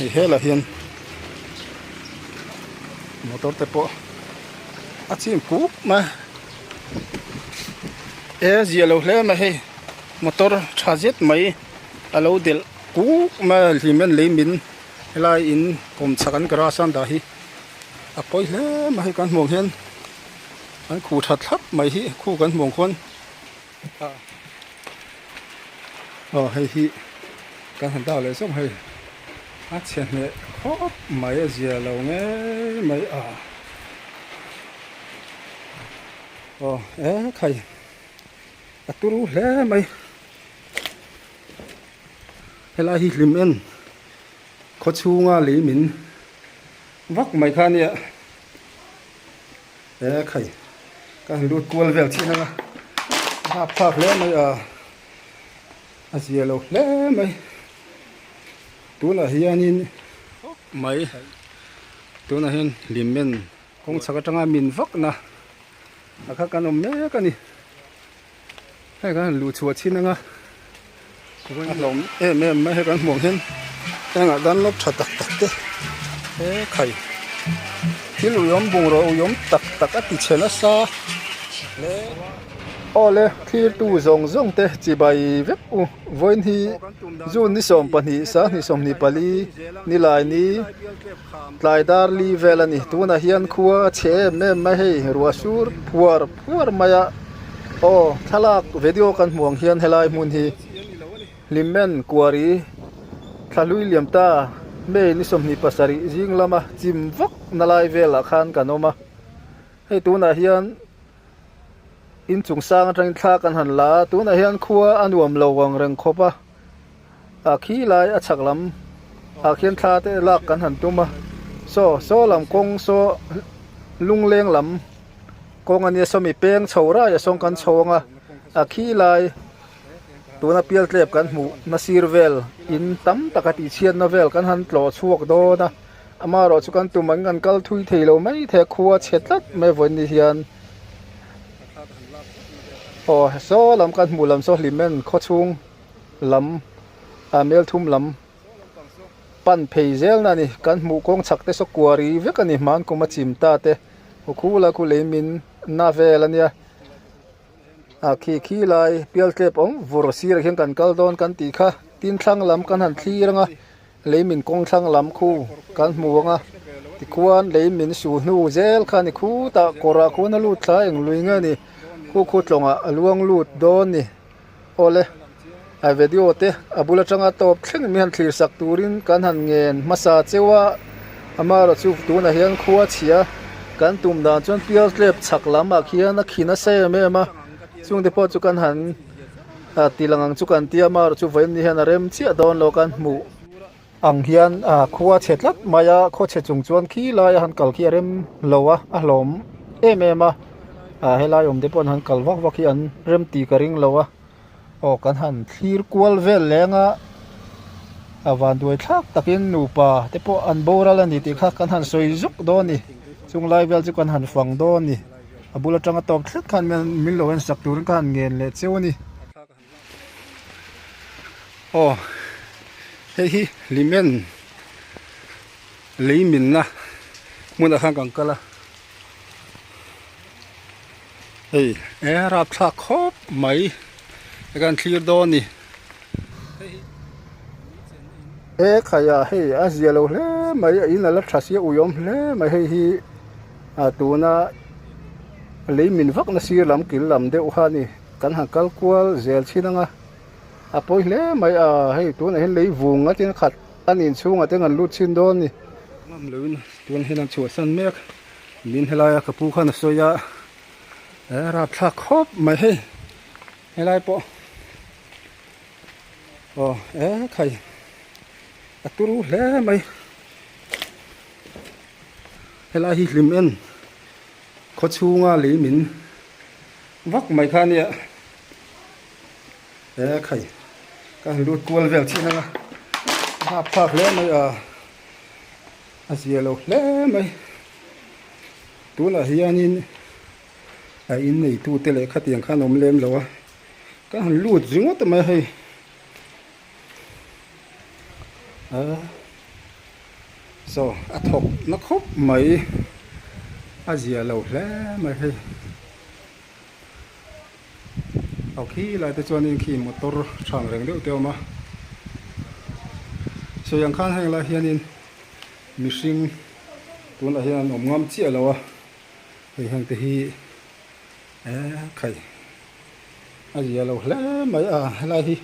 Hei helah hian motor te pawh a chim kuk mai a e zia lo hle mai hei motor tha zet mai a lo delh kuk mai a hlim en lei min helai in kawm chhak an garage a an dah hi a pawi hle mai hei kan hmuh ang hian an khuh tha thlap mai hi khu kan hmuh ang khuan Aw hei hi kan han dak leh zawk hei a chhe hneh khawp mai a zia lo ngei mai a aw e khai a turu hle mai helai hi hlim en khaw chhunga lei min vak mai kha ania. He khai ka han lut kual vel chin anga a hak phak hle mai a a zia lo hle mai tunah hianin mai tunah hian hlimen kawng chhak atanga min vakna a kha kan awm mek a ni hei kan han luh chhuah chin anga a hlawm em em mai hei kan hmuh ang hian hengah dunlop tha tak tak te he khai thil uiawm bungraw uiawm tak tak a ti chhe nasa hle. Awle thirtu zawng zawng te chibai vek u vawiin hi June ni 12 sahnih 24 nilai ni tlai dar li vel a ni tunah hian khua a chhe em em mai hei ruah sur phuar phuar mai a. Aw thlalak video kan hmuh ang hian helai hmun hi Hlimen Kuari thla hlui liam ta May ni 27 zing lama chim vak na lai velah khan kan awm a, hei tunah hian inchung sang atangin thla kan han la a, tunah hian khua a nuam lo ang reng khawp a, a khi lai a chhak lam ah khian thla te lak kan han tum a, saw saw lam kawng saw lungleng lam. Kawng a nia sawmi peng chho rai a sawng kan chho ang a, a khi lai tuna pial tlep kan hmuh na sir vel in tam tak a tihchhiatna vel kan han tlawh chhuak dawn a, amaherawh chu kan tum ang kan kal thui thei lo mai thei a khua chhe tlat mai vawiin ni hian aw saw lam kan hmuh lam saw hlimen khawchhung lam ah melthum lam. Pan phei zel na a ni kan hmuh kawng chhak te saw kuari vek a ni hman kum a chim ta te aw khu la khu lei min na vel a nia a khi khi lai pial tlep awm vur sirah hian kan kal dawn kan tih kha tin thlang lam kan han thlir ang a lei min kawng thlang lam khu kan hmu ang a tikhuan lei min su hnu zel kha a ni khutah kawrah khuan a lut thla eng lui nge ni khu khu tlawngah a luang lut dawn a ni. Awle, a video te a bul atanga tawp thleng mi han thlir sak turin kan han ngen hmasa cheu a, amaherawh chu tunah hian khua chhia kan tum dan chuan pial tlep chhak lamah khian a khi nasa em em a, chungte pawh chu kan han ti lang ang chu kan tia amaherawh chu vawiin ni hian a rem chiah dawn lo kan hmuh ang hian khua chhe tlat mai a, khaw chhe chung chuan khi laia han kal khi a rem lo a, a hlawm em em a. ah helai awm te pawh an han kal vak vak hi an rem tih ka ring lo a aw kan han thlir kual vel leng a a van duai thlak takin nupa te pawh an boral a ni tih kha kan han sawi zuk dawn a ni chung lai vel chu kan han fang dawn a ni a bul atanga tawp thlet khan min lo en sak turin ka han ngen leh cheu a ni. Aw hei hi Hlimen lei minna hmunah khan kan kal a hei e rapthlak khawp mai te kan thlir dawn a ni. E khai ah hei a zia lo hle mai a in a la tha sia uiawm hle mai hei hi a tuna lei min vak na sir lam kil lam deuh kha a ni. Kan han kal kual zel thin anga a pawi hle mai a hei tunah hian lei vung a tin khat a nin chhungah te an lut chhin dawn a ni. Ngam loin tun hian an chhuahsan mek min helaia ka pu khan a sawi a e rapthlak khawp mai hei helai pawh aw e khai a turu hle mai helai hi hlim en khaw chhunga lei min. Vak mai kha ania e khai ka han lut kual vel chin anga a hak phak hle mai a a zia lo hle mai tunah hianin a in neitu te leh khatiang khan awm lem lo a ka han lut ringawt mai hei a. Saw a thawk na khawp mai a zia lo hle mai hei. Aw khi lai te chuanin khi motor thang reng deuh te a awm a. Sawi ang khan heng lai hianin mihring tunah hian an awm ngam chiah lo a hei heng te hi eh khai a zia lo hle mai a helai hi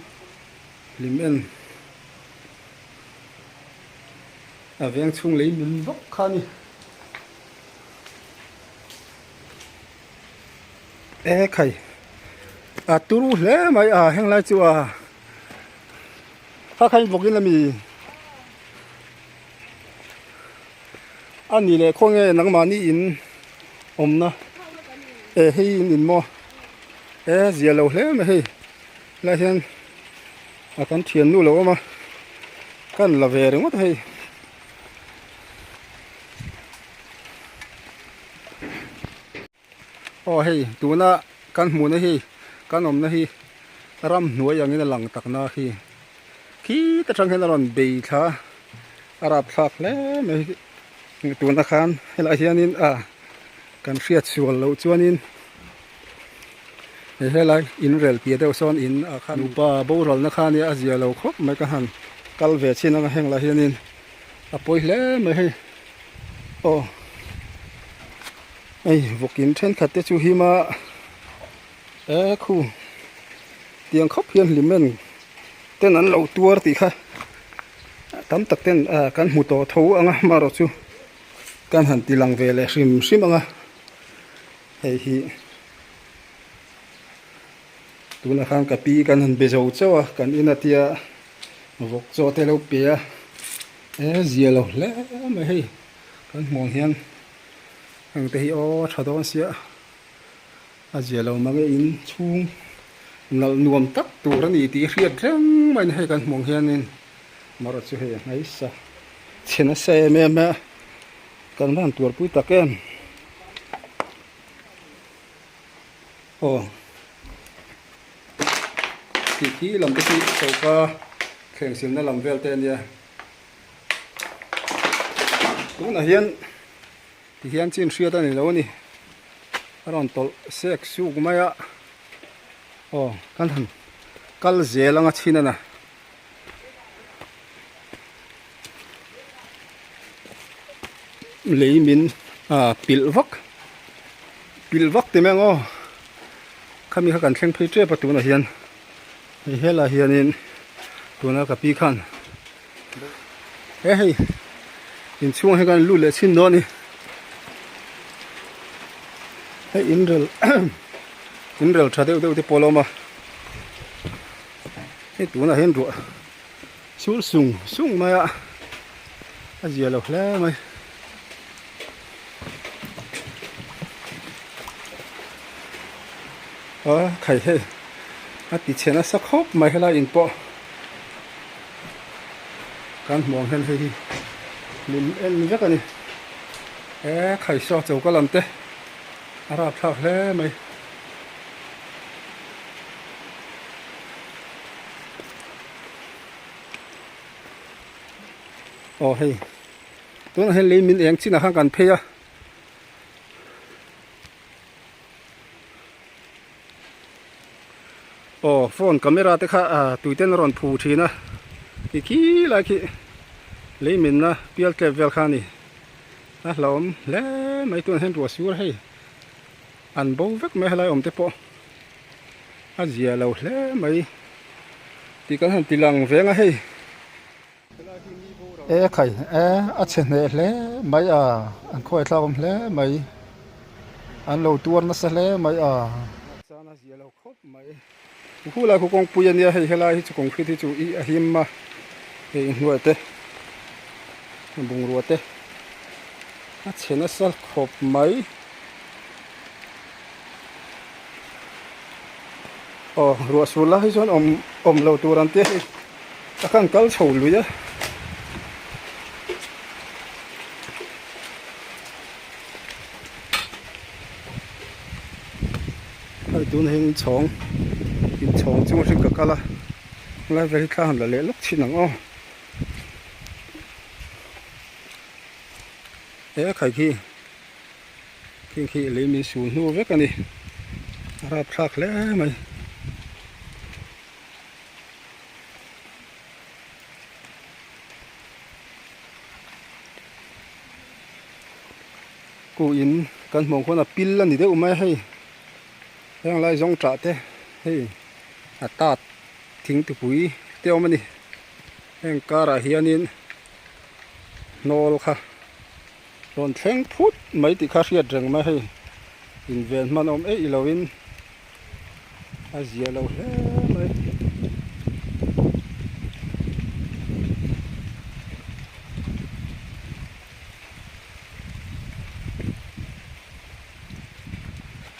hlim en a veng chhung lei min vak kha a ni. E khai a turu hle mai a heng lai chu a kha kha in vawk in ami a ni leh khawnge nangmahni in awmna e hei in in maw e zia lo hle mai hei helai hian a kan thiannu lo awm a kan la ve ringawt a hei. Aw hei tuna kan hmuhna hi kan awmna hi ramhnuai angin a lang takna khi khita tang hian a rawn bei thla a a rapthlak hle mai tuna khan helaiah hianin a kan hriat sual loh chuanin he helai in rel piah deuh sawn in ah khan nupa boralna kha ania a zia lo khawp mai ka han kal ve chin anga heng lah hianin a pawi hle mai hei. Aw hei vawkin thenkhat te chu him a e khu tiang khawp hian hlimen ten an lo tuar tih kha tam tak ten ah kan hmu tawh tho ang a amaherawh chu kan han ti lang ve leh hrim hrim ang a hei hi tunah khan ka pi kan han be zo chauh a kan in atia vawk chaw te lo pe a. E zia lo hle mai hei kan hmuh ang hian heng te hi aw tha dawn sia a zia lo mange in chhung nalh nuam tak tur a ni tih hriat reng mai a ni hei kan hmuh ang hianin marawh chu hei a hnaisa chhe nasa em em a kan van tuarpui tak em aw tih khi lam te khi choka thleng silna lam vel te a nia tunah hian ti hian chin hriat a ni lo a ni a rawn tawlh sek suk mai a aw kan han kal zel anga chhin a na. Lei min ah pilh vak pilh vak ti mai ang aw khami kha kan thleng phei tep a tunah hian hei helaiah hianin tuna ka pi khan he hei inchhungah hian kan lut leh chhin dawn a ni hei inrel inrel tha deuh deuh te pawh a la awm a hei tunah hian ruah Sur sung sung mai a, a zia lo hle mai. A khai hei a ti chhe nasa khawp mai helai in pawh kan hmuh ang hian hei hi hlim en vek a ni. E khai saw choka lam te a rapthlak hle mai. Aw hei tunah hian lei min eng chinah khan kan phei a aw phone camera te kha ah tuiten a rawn phu thin a ti khi lai khi lei minna pial tlep vel kha a ni a hlauhawm hle mai tunah hian ruah sur hei an bo vek mai helai awm te pawh. A zia lo hle mai tih kan han ti lang veng a hei. E khai e a chhe hneh hle mai a an khawi thlak awm hle mai an lo tuar nasa hle mai a. Chuan a zia lo khawp mai khulai khu kawngpui a nia hei helai hi chu concrete hi chu i a him a hei inhnuai te bungrua te a chhe nasa khawp mai. Aw ruah sur lai hi chuan awm awm lo tur an tia hei a khan kal chho lui a. Hei tunah hian inchhawng inchhawng chung hring ka kal a helai vel hi thla han la leh lawk thin ang aw. He khai khi khing khi lei min sul hnu vek a ni a rapthlak hle mai. Ku in kan hmuh ang khuan a pil a ni deuh mai a hei heng lai zawng tah te hei a tat thing tupui te awm a ni heng karah hianin hnawl kha rawn thleng phut mai tih kha hriat reng mai hei inven hman awm eih lovin a zia lo hle mai.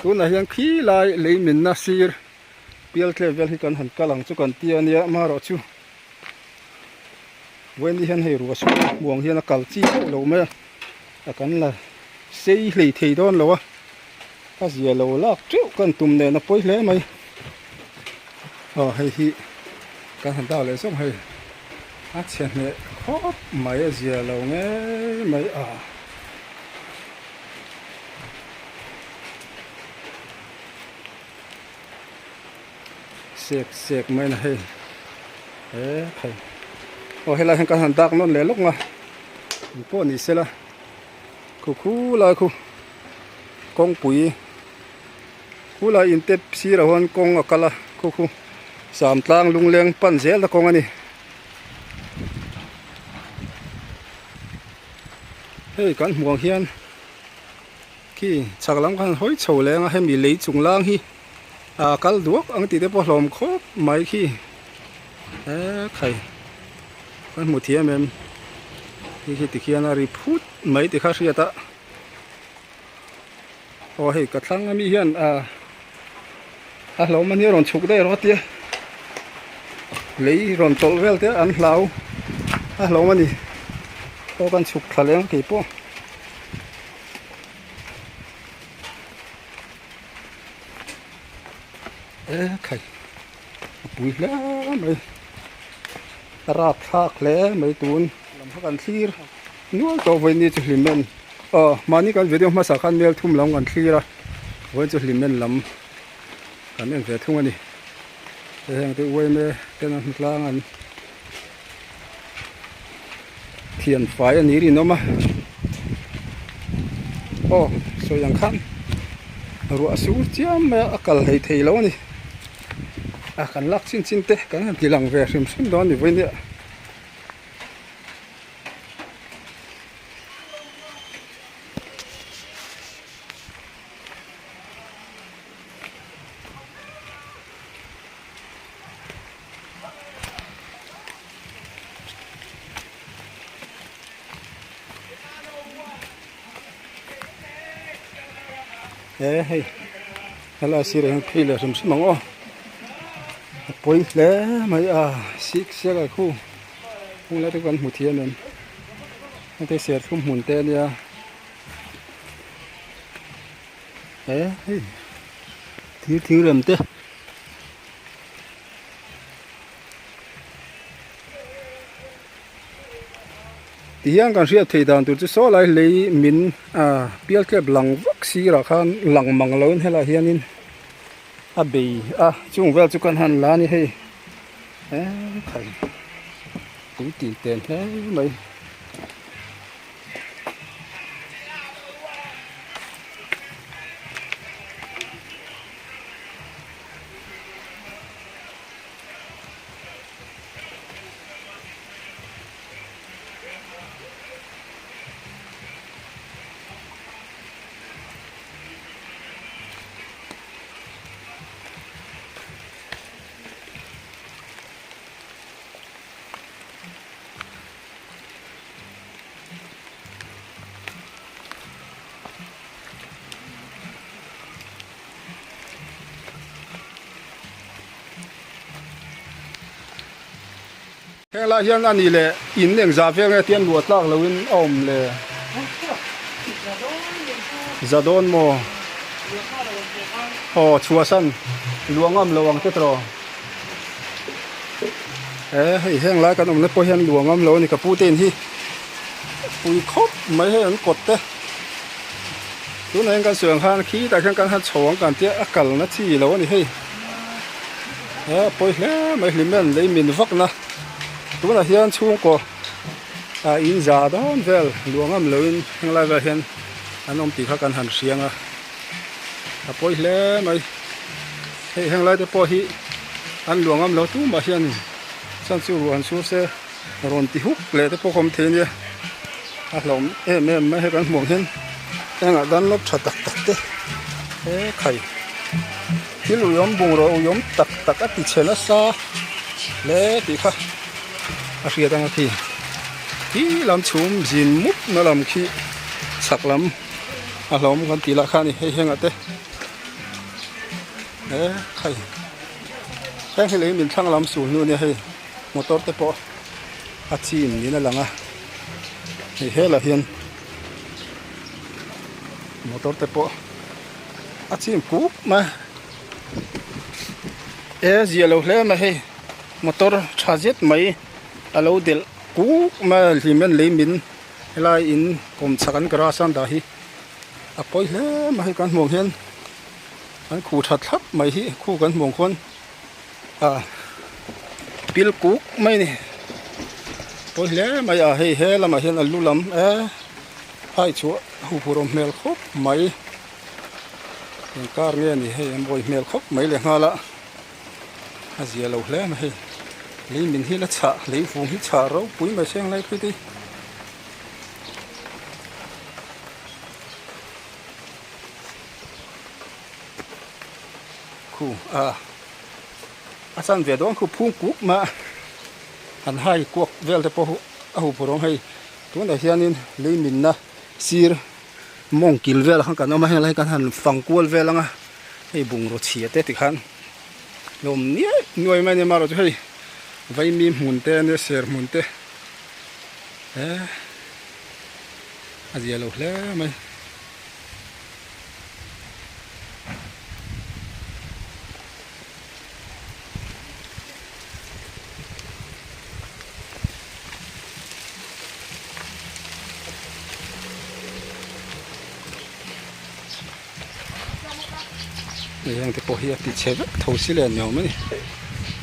Tunah hian khi lai lei minna sir pial tlep vel hi kan han kal ang chu kan ti a nia amaherawhchu Vawiin hian hei ruah sual muang hian a kal chi deuh lo mai a a kan la sei hlei thei dawn lo a a zia lo lak teuh kan tum nen a pawi hle mai aw hei hi kan han dak leh zawk hei a chhe hneh khawp mai a zia lo ngei mai a. Sek sek mai na hei he khai aw helai hian kan han dak nawn leh lawk nga eng pawh ni sela khu khu lai khu kawngpui khu lai in tep sirah huan kawng a kal a khu khu samtlang lungleng pan zel na kawng a ni hei kan hmuh ang hian khi chhak lam khan hawi chho leng a hemi lei chung lang hi. Ah kal duak ang tih te pawh hlawm khawp mai khi he khai kan hmu thiam em hei khi tikhian a ri phut mai ti kha hriat a aw hei ka thlang ami hian ah a hlawm ania rawn chhuk daih rawh a tia lei rawn tawlh vel te an hlau a hlawm ani aw kan chhuk thla leng keipawh. E khai a pui hle mai a rapthlak hle mai tun lam kha kan thlir nual tawh vawiin chu hlimen aw mahni kan video hmasa khan mel thum lam kan thlir a vawiin chu hlimen lam kan en ve thung a ni heng te uaime ten an hmu tlang an Thian fai a ni rinawm a aw sawi ang khan ruah a sur chiam mai a a kal hlei thei lo a ni a kan lak chin chin te kan han ti lang ve hrim hrim dawn a ni vawinia. He hei helai sirah hian phei leh hrim hrim ang aw a pawi hle mai a sik siak a khu hung lai te kan hmu thiam em hengte serthlum hmun te ania he hei thir thing rem te. Ti hian kan hriat theih dan tur chu saw lai lei min ah pial tlep lang vak sirah khan lang mang lo in helaiah hianin a bei a chung vel chu kan han la a ni hei ekhai tui tih ten hle mai. Heng lai hian a ni leh in engzah vel nge tian luah tlak loin a awm le? Za dawn maw? Aw chhuahsan luah ngam lo ang te tawh. E hei heng lai kan awmna pawh hian luah ngam lo a ni ka pu te in hi. Pui khawp mai hei an kawt te tunah hian kan sawi ang khan khitah khian kan han chho ang kan tia a kalna chi lo a ni hei he a pawi hle mai hlimen lei min vak na tunah hian chhungkaw ah in za dawn vel luah ngam lo in henglai velah hian an awm tih kha kan han hriang a a pawi hle mai hei henglai te pawh hi an luah ngam lo tumah hian chuan chu ruah han sur se. Rawn ti huk leh te pawh ka awm thei ania a hlauhawm em em mai hei kan hmuh ang hian hengah dunlop tha tak tak te he khai thil uiawm bungraw uiawm tak tak a ti chhe nasa hle tih kha a hriat anga khi khi lam chhum zin mup na lam khi chhak lam a hlauhawm kan tih lah kha a ni hei hengah te he khai heng hi lei min thlang lam sul hnu ania hei. Motor te pawh a chim niin a lang a hei helah hian motor te pawh a chim kuk mai a e zia lo hle mai hei motor tha zet mai a lo delh kuk mai a hlim en lei min helai in kawm chhak an garage a an dah hi a pawi hle mai hei kan hmuh ang hian an khuh tha thlap mai hi khu kan hmuh ang khuan. Ah pil kuk mai a ni pawi hle mai a hei he lamah hian a lu lam e hai chhuah huphurh awm hmel khawp mai eng kar nge ni hei a mawi hmel khawp mai leh nghal a a zia lo hle mai hei lei min hi la chhah lei vung hi chhah ropui mai seng lai phei te hi. Khu a a chan ve dawn khu phung kuk mah han hai kuak vel te pawh a huh phur awm hei tunah hianin lei minna sir mawng kil vel khan kan awm a helai kan han fang kual vel ang a hei bungraw chhia te tikhan lawm niai nuai mai a ni amaherawhchu hei vaimim hmun te ania ser hmun te eh a zia lo hle mai. Heng te pawh hi a ti chhe vek tho si le ni awm a ni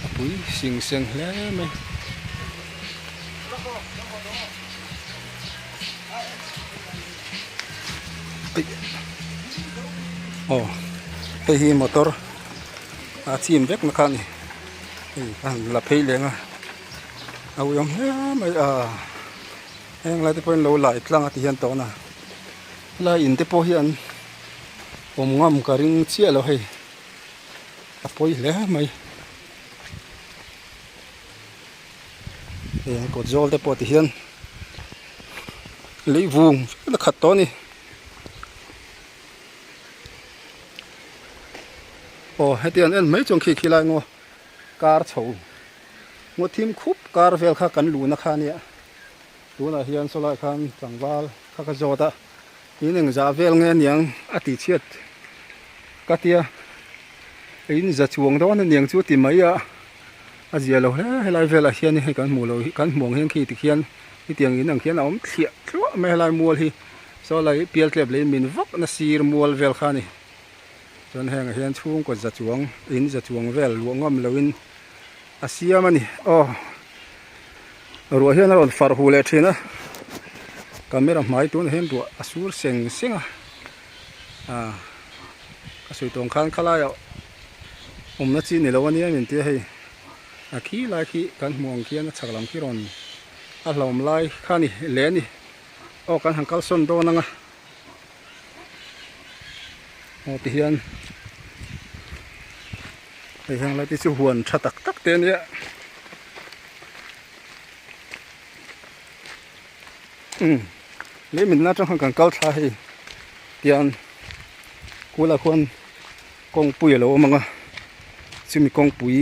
a pui sing seng hle mai. Aw hei hi motor a chim vek na kha a ni hei a han la phei leng a a uiawm hle mai a heng lai te pawhin lo lai tlang a ti hian tawna helai in te pawh hi an awm ngam ka ring chiah lo hei a pawi hle mai. Heng kawt zawl te pawh ti hian lei vung vel a khat tawh a ni aw heti an en mai chuan khi khi lai ngaw kar chho ngaw thim khup kar vel kha kan luhna kha a nia tunah hian saw lai khan tlangval kha ka zawt a in engzah vel nge aniang a tih chhiat ka tia in za chuang dawn aniang chu ti mai a. A zia lo hle helai velah hian hei kan hmuh loh hi kan hmuh ang hian khi tikhian hetiang in ang khian a awm thliah thluah mai helai mual hi saw lai pial tlep leh min vak na sir mual vel kha a ni chuan hengah hian chhungkaw za chuang in za chuang vel luah ngam loh in a siam a ni aw ruah hian a rawn farh huh leh thin a camera hmai tunah hian ruah a sur seng seng a ah ka sawi tawng khan khalaiah. Awmna chi ni lo ania min tia hei a khi lai khi kan hmuh ang khian a chhak lam khi rawn a hlawm lai kha ni leh a ni aw kan han kalsawn dawn ang a aw ti hian hei heng lai te chu huan tha tak tak te ania umm lei min atang khan kan kal thla hei tian kulah khuan. Kawngpui a lo awm ang a chumi kawngpui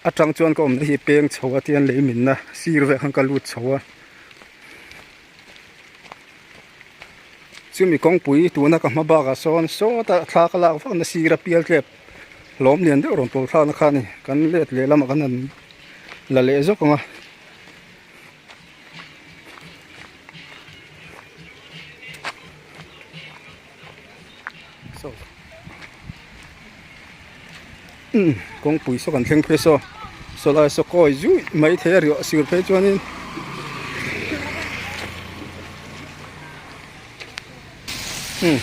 atang chuan ka awmna hi peng chho a tian lei minna sir vek khan ka lut chho a chumi kawngpui tuna ka hma bakah sawn sawta thla ka lak vak na sir a pial tlep hlawm lian deuh rawn pawl thlakna kha a ni kan let leh lamah kan han la leh zawk ang a. Umm kawngpui saw kan thleng phei saw saw lai saw kawi zui mai thei a riah sir phei chuanin umm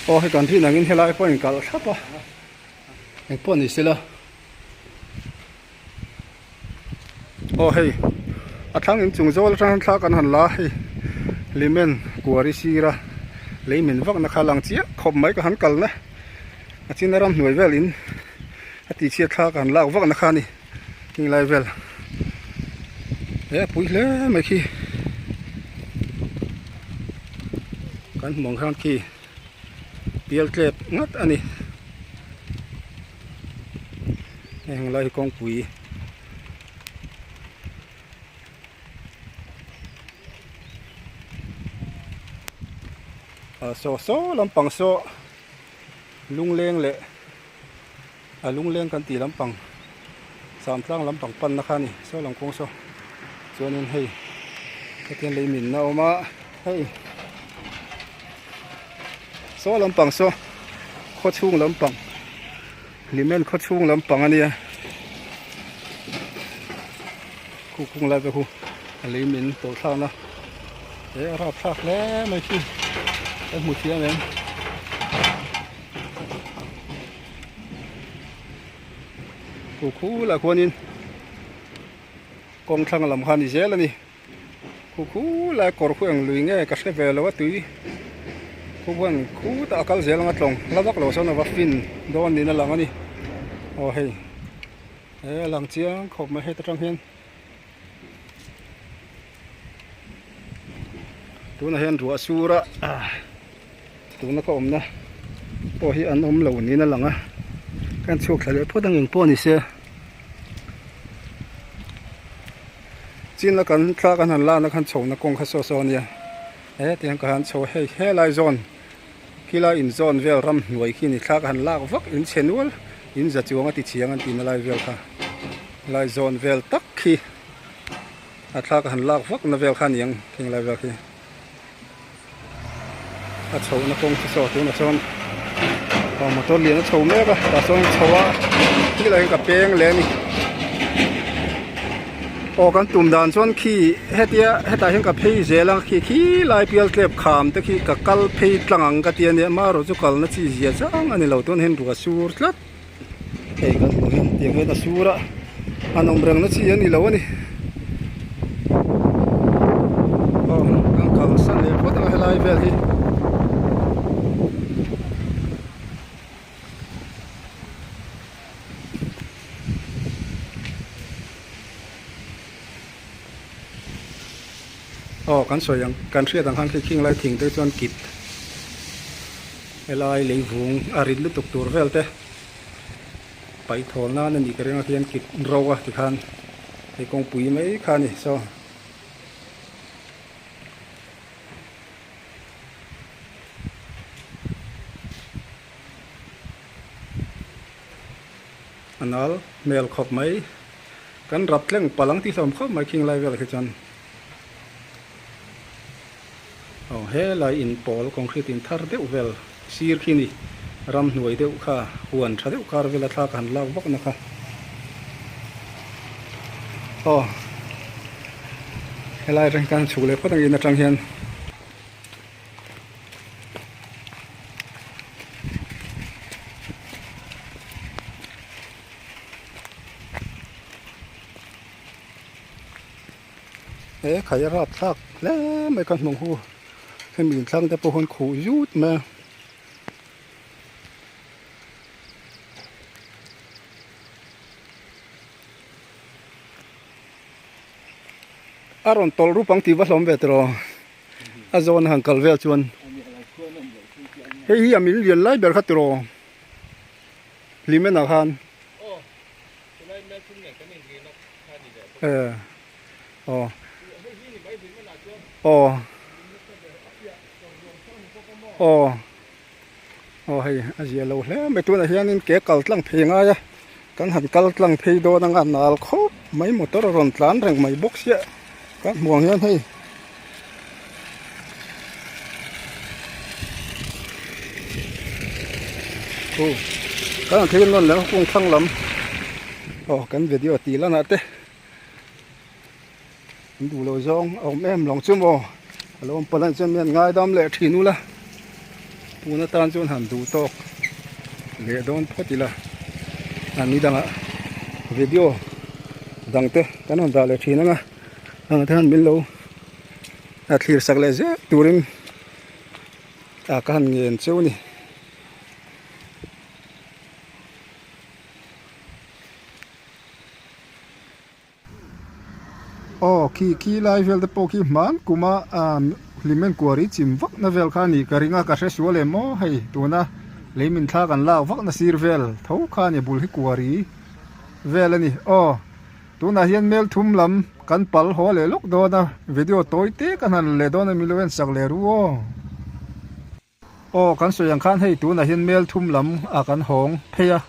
aw hei kan rin angin helai pawh a inkalh thlap a engpawh ni sela aw hei a thlang inchung zawl atang hian thla kan han la a hei hlimen kuari sira lei min vak na kha a lang chiah khawp mai ka han kal na a china ramhnuai vel in a tih chhiat thla ka han lak vak na kha a ni heng lai vel he a pui hle mai khi kan hmuh ang khan khi pial tlep ngat a ni. Heng lai hi kawngpui ah saw saw lampang saw lungleng leh a lungleng kan tih lampang samtlang lampang panna kha a ni saw lam kawng saw chuanin hei hetiang lei minna a awm a hei saw lampang saw khaw chhung lampang. Hlimen khaw chhung lampang a nia khu khung lai te khu a lei min tawlh thlak na he a rap thlak hle mai khi kan hmu thiam em khu khu lah khuanin kawng thlang lam kha a ni zel a ni. Khu khu lai kawr khu eng lui nge ka hre ve lo a tui khu huan khutah a kal zel ang a tlawng la vak lo sawn a va fin dawn niin a lang a ni aw hei he a lang chiang khawp mai heta tang hian tunah hian ruah sur a tuna ka awmna pawh hi an awm lo niin a lang a ka en chhuak thla leh phawt ang engpawh ni se. Chin a kan thla kan han lana khan chho na kawng kha saw saw ania he tiang ka han chho a hei helai zawn khilai in zawn vel ramhnuai khi ni thla ka han lak vak in chhe nual in za chuang a ti chhiang an tihna lai vel kha lai zawn vel tak khi a thla ka han lak vak na vel kha a ni ang kheng lai vel khi. A chhohna kawng chu saw tunah sawn aw motor lian a chho mek a tah sawn a chho a khilaiah hian ka peng leh a ni aw kan tum dan chuan khi hetia hetah hian ka phei zel a khi khilai pial tlep kham te khi ka kal phei tlang ang ka ti a nia amaherawh chu kalna chi zia chang a ni lo tunah hian ruah sur tlat hei kan hmuh hian tiang hian a sur a a nawm reng na chi a ni lo a ni aw kan kalsan leh phawt ang a helai vel hi. Aw kan sawi ang kan hriat ang khan khi khing lai thing te chuan kit helai leivung a rit lutuk tur vel te paih thawl nan a nih ka ring a khian kit ro a tikhan hei kawngpui mai kha a ni saw. A nal hmel khawp mai. Kan rap tleng palh ang tih hlawm khawp mai khing lai velah khi chuan aw helai in pawl concrete in thar deuh vel sir khi ni ramhnuai deuh kha huan tha deuh kar vela thla ka han lak vak na kha aw helai atang hian chhuk leh phawt ang in atang hian. He khai a rap thlak hle mai kha hnung hu hemi inthlang te pawh huan khuh zut mai a. A rawn tawlh rup ang tih va hlawm ve tiraw. A zawn a han kal vel chuan hei hi a min lian lai ber kha tiraw hlimen ah khan e aw aw aw aw hei a zia lo hle mai tunah hianin ke kal tlang phei a ngai a kan han kal tlang phei dawn anga nal khawp mai motor a rawn tlan reng mai bawk sia kan hmuh ang hian hei khu. Kan han thlir nawn leh a kung thlang lam aw kan video tih lanah te an duh loh zawng a awm em lawng chu maw a lo awm palh a nih chuan mi an ngaidam leh thin ula tun atan chuan han duh tawk leh dawn phawt ila a ni dangah video dang te kan rawn dah leh thin ang a heng te hian min lo a thlir sak leh zel turin a ka han ngen cheu a ni. Aw khi khi lai vel te pawh khi hman kuma ah hlimen kuar hi chim vak na vel kha a nih ka ring a ka hre sual em maw hei tuna lei min thla kan lak vak na sir vel tho kha a ni bul hi kuar hi vel a ni aw tunah hian mel thum lam kan pal haw leh lawk dawn a video tawi te ka hnan leh dawn a milo en sak leh ru aw. Aw kan sawi ang khan hei tunah hian mel thum lam ah kan hawng phei a.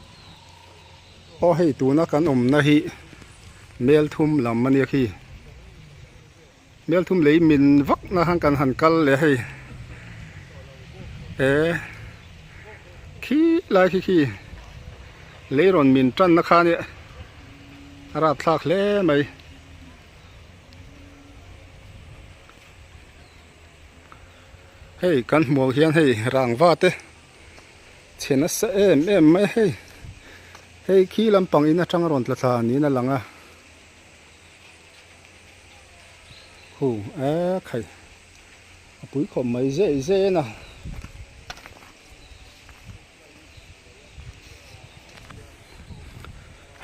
Aw hei tuna kan awmna hi mel thum lam a nia khi. Mel thum lei min vak na khan kan han kal leh a hei. E khi lai khi khi lei rawn min tan na kha nia a rapthlak hle mai. Hei kan hmuh hian hei rangva te chhe nasa em em mai a hei hei khi lampang in atang a rawn tla thla niin a lang a hu e khai a pui khawp mai zeh zeh en a.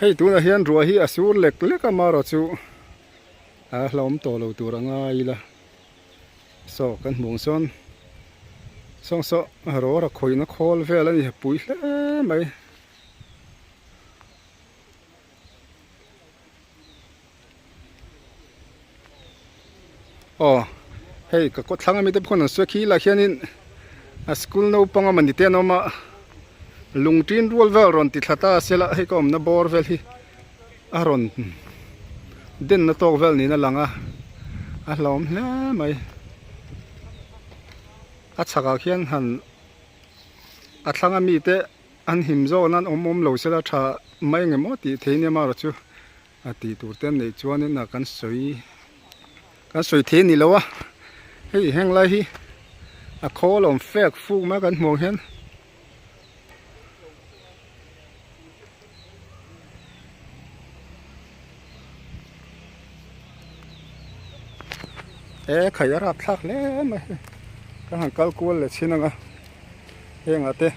Hei tunah hian ruah hi a sur lek lek a marawh chu a hlauhawm tawh lo tur a ngai ila. Saw kan hmuh ang sawn sawng saw rawra khawihna khawl vel a ni pui hle mai. Aw hei ka kawt thlang ami te pawh khawn an sawi khi lah khianin a school naupang a mani te an awm a lungtin rual vel rawn ti thla ta se la hei ka awmna bawr vel hi. A rawn denna tawk vel niin a lang a, a hlauhawm hle mai. A chhakah khian han a thlanga mite an him zawk nan awm awm lo sela tha mai ang em aw tih thei nia marawh chu a tih tur te an neih chuanin a kan sawi kan sawi thei a ni lo a, hei heng lai hi a khawl awm fek fuk mai a kan hmuh ang hian. E khai a rap thlak hle mai hei ka han kal kual leh chhin ang a heng ah te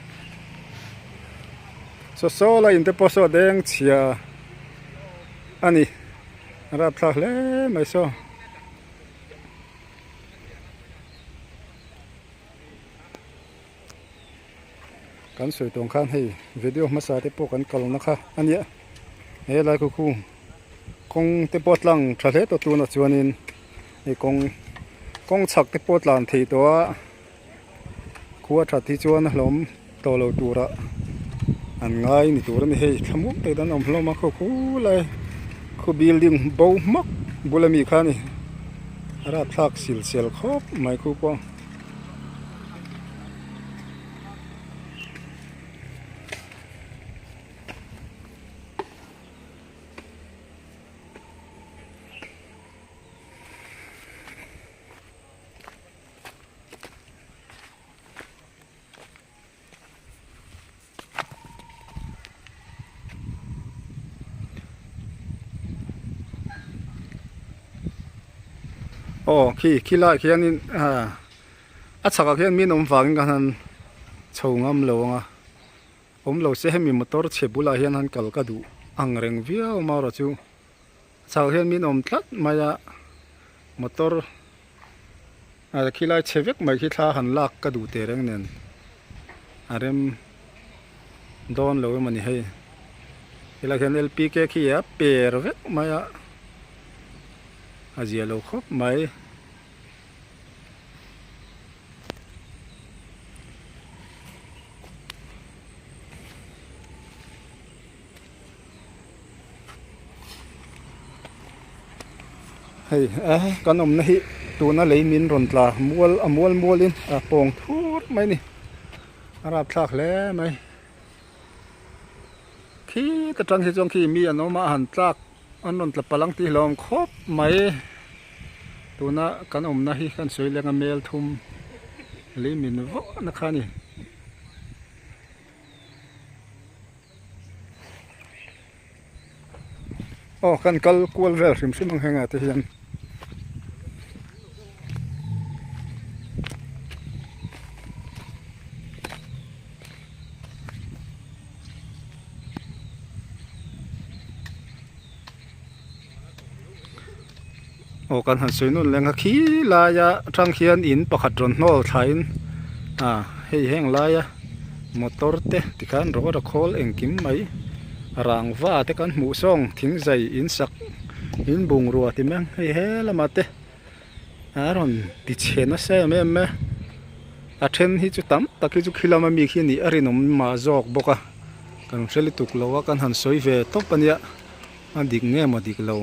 saw saw la in te pawh saw deng chhia a ni a rap thlak hle mai saw. Kan sawi tawng khan hei video hmasa te pawh kan kalna kha a nia he lai khu khu kawng te pawh tlang tha hle tawh tunah chuanin hei kawng kawng chhak te pawh tlan thei tawh a khua that hi chuan a hlawm tawh lo turah an ngai ni tur a ni hei thlamuang tak in an awm hlawm a khaw khu lai khu building bo hmak bula mi kha a ni a rapthlak silchel khawp mai khu pawh. Aw khi khi laiah khianin ah a chhakah khian min awm vangin ka han chho ngam lo ang a awm lo se hemi motor chhe bulah hian han kal ka duh ang reng viau marawh chu a chhakah hian min awm tlat mai a motor ah khilai chhe vek mai khi thla han lak ka duh teh reng nen a rem dawn lo emaw ni hei helai hian L P K khi a per vek mai a a zia lo khawp mai. Hei a kan awmna hi tuna lei min rawn tla mual a mual mualin a pawng thur mai a ni a rapthlak hle mai. Khi ta tang hi chuan khi mi an awm a han tlak an rawn tla palh ang tih hlauhawm khawp mai. Tuna kan awmna hi kan sawi leng a mel thum lei min vawh na kha a ni. Aw kan kal kual vel hrim hrim ang hengah te hian. Aw kan han sawi nawn leng a khi laia atang khian in pakhat rawn hnawl thlain ah hei heng laia motor te tikhan rawt a khawl engkim mai rangva te kan hmuh sawng thingzai in sak in bungrua ti mai ang hei he lamah te. A rawn ti chhe nasa em em a a then hi chu tam tak hi chu khi lama mi khi a nih a rinawm mah zawk bawk a kan hre lutuk lo a kan han sawi ve tawp a nia a dik nge maw dik lo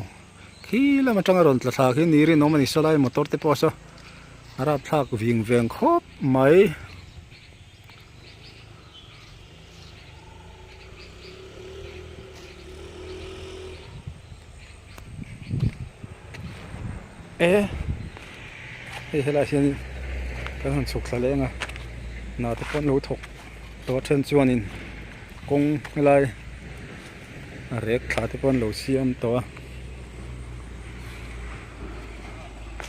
khi lam atanga rawn tla thla khi ni rinawm a ni sawlai motor te pawh saw a rapthlak ving veng khawp mai. E hei helaiah hianin kan han chhuk thla leh ang a hna te pawh an lo thawk tawh a then chuanin kawng helai a rek thla te pawh an lo siam tawh a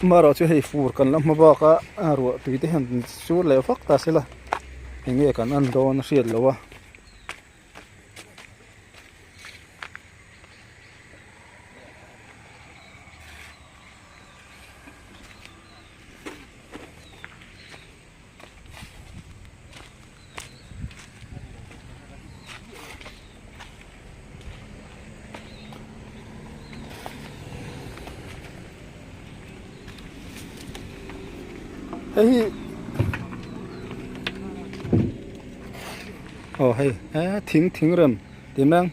amaherawhchu hei fur kan la hma bak a ruah tui te hian sur leh vak ta se la eng nge kan en dawn a hriat loh a. Hei hi aw hei he thing thing rem ti mai ang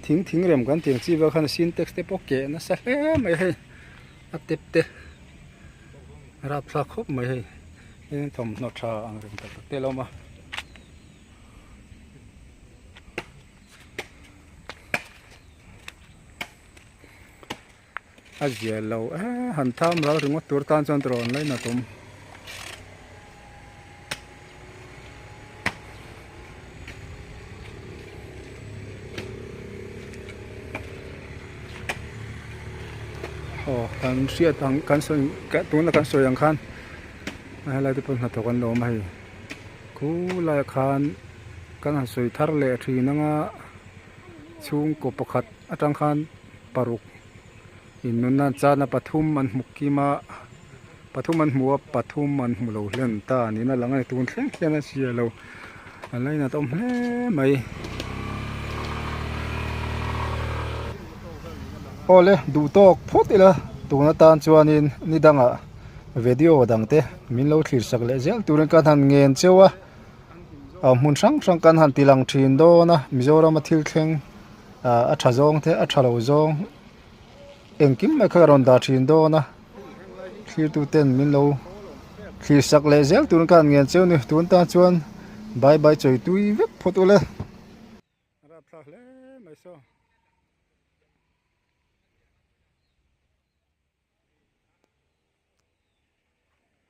thing thing rem kan tih ang chi vel khan sintex te pawh keh nasa hle mai hei a tep te rapthlak khawp mai hei tin thawmhnaw tha ang reng tak tak te a lo awm a. A zia lo e han tham ral ringawt tur tan chuan tirawn lain a tum. Aw kan hriat ang kan sawi tuna kan sawi ang khan helai te pawh hnathawk an lo awm a hei khulaiah khan kan han sawi thar leh thin anga chhungkaw pakhat atang khan paruk innun nan chana pathum an hmu kim a pathum an hmu a pathum an hmu lo hlen ta niin a lang a ni tun thleng hian a hria lo a lainat awm hle mai. Awle duh tawk phawt ila tun atan chuanin ni dangah video dang te min lo thlir sak leh zel turin ka han ngen cheu a a hmun hrang hrang kan han ti lang thin dawn a Mizoram a thil thleng ah a tha zawng te a tha lo zawng engkim mai kha ka rawn dah thin dawn a thlir tu ten min lo thlir sak leh zel turin ka han ngen cheu a ni tun tan chuan bye bye chawi tui vek phawt ule.